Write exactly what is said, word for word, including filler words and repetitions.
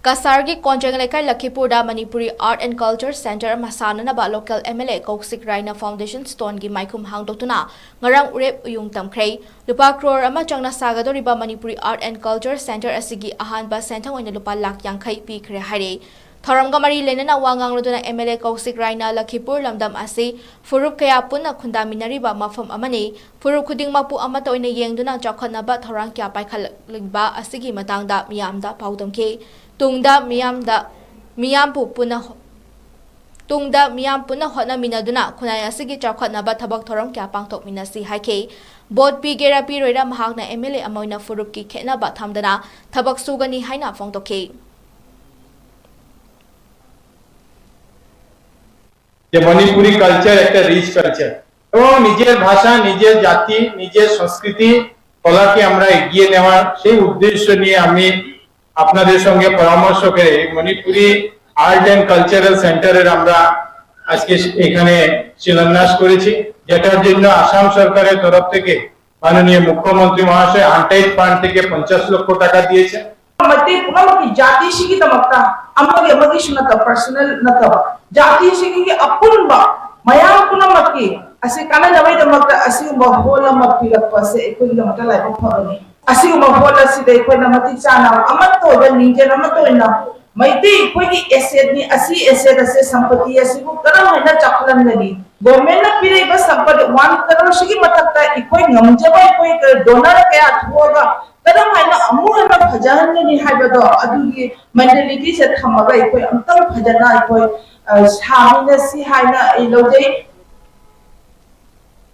ꯀꯁꯥꯔꯒꯤ ꯀꯣꯟꯖꯦꯡ ꯂꯩꯀꯥꯏ ꯂꯈꯤꯄꯨꯔꯗ Manipuri Art and Culture Centre ꯑꯃ ꯁꯥꯅꯅꯕ local M L A ꯀꯧꯁꯤꯛ ꯔꯥꯏꯅ foundation stoneꯒꯤ ꯃꯥꯏꯈꯨꯝ ꯍꯥꯡꯗꯣꯛꯇꯨꯅ ꯉꯔꯥꯡ ꯎꯔꯦꯞ ꯎꯌꯨꯡ ꯇꯝꯈ꯭ꯔꯦ꯫ ꯂꯨꯄꯥ ꯀ꯭ꯔꯣꯔ ꯑꯃ ꯆꯪꯅ ꯁꯥꯒꯗꯧꯔꯤꯕ Manipuri Art and Culture Centre ꯑꯁꯤꯒꯤ ꯑꯍꯥꯟꯕ ꯁꯦꯟꯊꯪ ꯑꯣꯏꯅ ꯂꯨꯄꯥ ꯂꯥꯈ ꯌꯥꯡꯈꯩ ꯄꯤꯈ꯭ꯔꯦ ꯍꯥꯏꯔꯦ꯫ ꯊꯧꯔꯝꯒ ꯃꯔꯤ ꯂꯩꯅꯅ ꯋꯥ ꯉꯥꯡꯂꯗꯨꯅ M L A ꯀꯧꯁꯤꯛ ꯔꯥꯏꯅ ꯂꯈꯤꯄꯨꯔ ꯂꯝꯗꯝ ꯑꯁꯤ ꯐꯨꯔꯨꯞ ꯀꯌꯥ ꯄꯨꯟꯅ ꯈꯨꯟꯗꯥꯃꯤꯟꯅꯔꯤꯕ ꯃꯐꯝ ꯑꯃꯅꯤ꯫ ꯐꯨꯔꯨꯞ ꯈꯨꯗꯤꯡꯃꯛꯄꯨ ꯑꯃꯠꯇ ꯑꯣꯏꯅ ꯌꯦꯡꯗꯨꯅ ꯆꯥꯎꯈꯠꯅꯕ ꯊꯧꯔꯥꯡ ꯀꯌꯥ ꯄꯥꯏꯈꯠꯂꯛꯂꯤꯕ ꯑꯁꯤꯒꯤ ꯃꯇꯥꯡꯗ ꯃꯤꯌꯥꯝꯗ ꯄꯥꯎꯗꯝꯈꯤ꯫ ꯇꯨꯡꯗ ꯃꯤꯌꯥꯝꯗ, ꯃꯤꯌꯥꯝꯕꯨ ꯄꯨꯟꯅ ꯍꯣ-, ꯇꯨꯡꯗ ꯃꯤꯌꯥꯝ ꯄꯨꯟꯅ ꯍꯣꯠꯅꯃꯤꯟꯅꯗꯨꯅ ꯈꯨꯟꯅꯥꯏ ꯑꯁꯤꯒꯤ ꯆꯥꯎꯈꯠꯅꯕ ꯊꯕꯛ ꯊꯧꯔꯝ ꯀꯌꯥ ꯄꯥꯡꯊꯣꯛꯃꯤꯟꯅꯁꯤ ꯍꯥꯏꯈꯤ꯫ ꯚꯣꯠ ꯄꯤꯒꯦꯔꯥ ꯄꯤꯔꯣꯏꯔꯥ ꯃꯍꯥꯛꯅ M L A ꯑꯃ ꯑꯣꯏꯅ ꯐꯨꯔꯨꯞꯀꯤ ꯈꯦꯠꯅꯕ ꯊꯝꯗꯅ ꯊꯕꯛ ꯁꯨꯒꯅꯤ ꯍꯥꯏꯅ ꯐꯣꯡꯗꯣꯛꯈꯤ꯫ যে মণিপুরি কালচার একটা রিচ কালচার এবং নিজের ভাষা, নিজের জাতি, নিজের সংস্কৃতি, কলাকে আমরা এগিয়ে নেওয়ার সেই উদ্দেশ্য নিয়ে আমি আপনাদের সঙ্গে পরামর্শ করে এই মণিপুরি আর্ট অ্যান্ড কালচারাল সেন্টারের আমরা আজকে এখানে শিলান্যাস করেছি, যেটার জন্য আসাম সরকারের তরফ থেকে মাননীয় মুখ্যমন্ত্রী মহাশয় আনটাইড ফান্ড থেকে পঞ্চাশ লক্ষ টাকা দিয়েছেন। ꯃꯇꯦꯡ ꯄꯨꯝꯅꯃꯛꯀꯤ ꯖꯥꯇꯤꯁꯤꯒꯤꯗꯃꯛꯇ ꯑꯃꯒꯤ ꯑꯃꯒꯤꯁꯨ ꯅꯠꯇꯕ, personal ꯅꯠꯇꯕ, ꯖꯥꯇꯤꯁꯤꯒꯤ ꯑꯄꯨꯟꯕ ꯃꯌꯥꯝ ꯄꯨꯝꯅꯃꯛꯀꯤ ꯑꯁꯤ ꯀꯥꯟꯅꯅꯕꯒꯤꯗꯃꯛꯇ ꯑꯁꯤꯒꯨꯝꯕ ꯍꯣꯜ ꯑꯃ ꯄꯤꯔꯛꯄꯁꯦ ꯑꯩꯈꯣꯏꯒꯤꯗꯃꯛꯇ ꯂꯥꯏꯕꯛ ꯐꯕꯅꯤ꯫ ꯑꯁꯤꯒꯨꯝꯕ ꯍꯣꯜ ꯑꯁꯤꯗ ꯑꯩꯈꯣꯏꯅ ꯃꯇꯤꯛ ꯆꯥꯅ ꯑꯃꯠꯇ ꯑꯣꯏꯕ ꯂꯤꯡꯖꯦꯜ ꯑꯃꯠꯇ ꯑꯣꯏꯅ ꯃꯩꯇꯩ ꯑꯩꯈꯣꯏꯒꯤ ꯑꯦꯁꯦꯠꯅꯤ, ꯑꯁꯤ ꯑꯦꯁꯦꯠ ꯑꯁꯦ, ꯁꯝꯄꯇꯤ ꯑꯁꯤꯕꯨ ꯀꯔꯝ ꯍꯥꯏꯅ ꯆꯥꯎꯈꯠꯍꯟꯒꯅꯤ? ꯒꯣꯔꯃꯦꯟꯅ ꯄꯤꯔꯛꯏꯕ ꯁꯝꯄꯇꯤ ꯋꯥꯟ ꯀꯔꯣꯔꯁꯤꯒꯤ ꯃꯊꯛꯇ ꯑꯩꯈꯣꯏ ꯉꯝꯖꯕ, ꯑꯩꯈꯣꯏ ꯗꯣꯅꯔ ꯀꯌꯥ ꯊꯣꯛꯑꯒ ꯀꯔꯝ ꯍꯥꯏꯅ ꯑꯃꯨꯛ ꯍꯟꯅ ꯐꯖꯍꯟꯒꯅꯤ ꯍꯥꯏꯕꯗꯣ, ꯑꯗꯨꯒꯤ ꯃꯦꯟꯇꯦꯂꯤꯇꯤꯁꯦ ꯊꯝꯃꯒ ꯑꯩꯈꯣꯏ ꯑꯝꯇꯪ ꯐꯖꯅ ꯑꯩꯈꯣꯏ, ꯑ, ꯁꯥꯃꯤꯟꯅꯁꯤ ꯍꯥꯏꯅ ꯑꯩ ꯂꯧꯖꯩ꯫